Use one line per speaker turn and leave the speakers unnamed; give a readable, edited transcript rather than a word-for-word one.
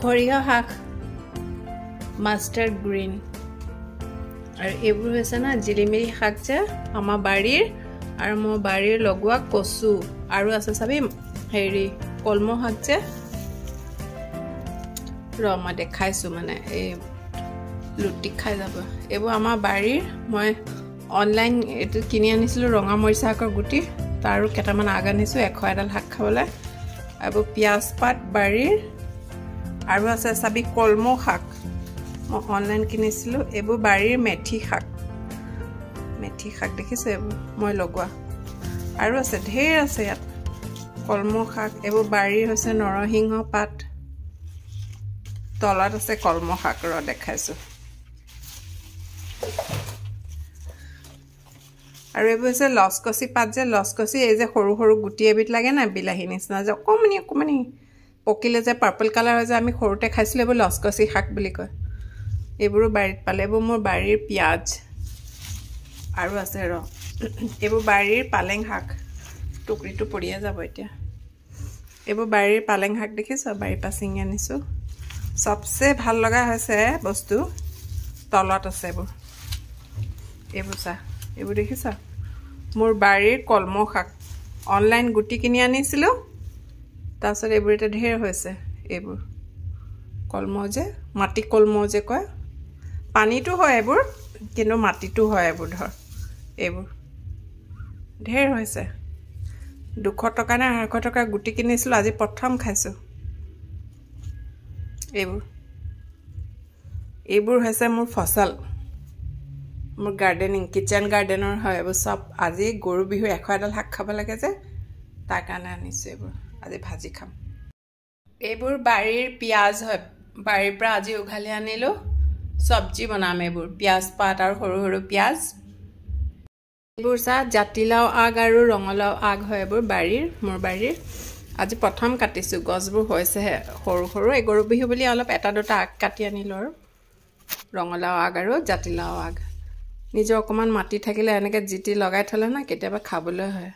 সৰিয়হ শাক, mustard green. আৰু এইবোৰ হৈছে না জিলিমিলি শাক যে আমাৰ বাৰীৰ, আৰু মোৰ বাৰীৰ লগোৱা কচু। আৰু আছে চাবি হেৰি কলমৌ শাক যে, ৰ মই দেখাইছোঁ, মানে এই লুটি খাই যাব। এইবোৰ আমাৰ বাৰীৰ, মই অনলাইন এইটো কিনি আনিছিলোঁ ৰঙা মৰিচা শাকৰ গুটি, তাৰো কেইটামান আগ আনিছোঁ 100 এডাল শাক খাবলৈ। এইবোৰ পিঁয়াজ পাত বাৰীৰ। আৰু আছে চাবি কলমৌ শাক, মই অনলাইন কিনিছিলোঁ। এইবোৰ বাৰীৰ মেথি শাক, মেথি শাক দেখিছোঁ এইবোৰ মই লগোৱা। আৰু আছে ঢেৰ আছে ইয়াত কলমৌ শাক। এইবোৰ বাৰীৰ হৈছে নৰসিংহ পাত। তলত আছে কলমৌ শাক, ৰ দেখাইছোঁ। আৰু এইবোৰ হৈছে লচকচি পাত যে, লচকচি এই যে সৰু সৰু গুটি এবিধ লাগে নাই, বিলাহী নিচিনা যে অকণমানি অকণমানি, পকিলে যে পাৰ্পল কালাৰ হৈ যায়, আমি সৰুতে খাইছিলোঁ, এইবোৰ লচকচি শাক বুলি কয়। এইবোৰো বাৰীত পালে। এইবোৰ মোৰ বাৰীৰ পিঁয়াজ। আৰু আছে ৰ, এইবোৰ বাৰীৰ পালেং শাক, টুকুৰিটো পৰিয়ে যাব এতিয়া। এইবোৰ বাৰীৰ পালেং শাক দেখিছ, বাৰীৰ পৰা ছিঙি আনিছোঁ। চবচে ভাল লগা হৈছে বস্তু তলত আছে এইবোৰ। এইবোৰ চা, এইবোৰ দেখিছ, মোৰ বাৰীৰ কলমৌ শাক। অনলাইন গুটি কিনি আনিছিলোঁ, তাৰপিছত এইবোৰ এতিয়া ঢেৰ হৈছে। এইবোৰ কলমৌ যে, মাটি কলমৌ যে কয়, পানীটো হয় এইবোৰ, কিন্তু মাটিটো হয় এইবোৰ। ধৰ এইবোৰ ঢেৰ হৈছে। 200 টকা নে 250 টকা গুটি কিনিছিলোঁ, আজি প্ৰথম খাইছোঁ। এইবোৰ এইবোৰ হৈছে মোৰ ফচল, মোৰ গাৰ্ডেনিং, কিটচেন গাৰ্ডেনৰ হয় এইবোৰ চব। আজি গৰু বিহু 100 এডাল শাক খাব লাগে যে, তাৰ কাৰণে আনিছোঁ এইবোৰ, আজি ভাজি খাম। এইবোৰ বাৰীৰ পিঁয়াজ হয়, বাৰীৰ পৰা আজি উঘালি আনিলোঁ, চব্জি বনাম। এইবোৰ পিঁয়াজ পাত আৰু সৰু সৰু পিঁয়াজ। এইবোৰ চা জাতিলাও আগ আৰু ৰঙালাও আগ হয় এইবোৰ বাৰীৰ, মোৰ বাৰীৰ। আজি প্ৰথম কাটিছোঁ, গছবোৰ হৈছেহে সৰু সৰু। এই গৰু বিহু বুলি অলপ এটা দুটা আগ কাটি আনিলোঁ আৰু, ৰঙালাও আগ আৰু জাতিলাও আগ। নিজৰ অকণমান মাটি থাকিলে এনেকৈ যি টি লগাই থ'লে না কেতিয়াবা খাবলৈ হয়।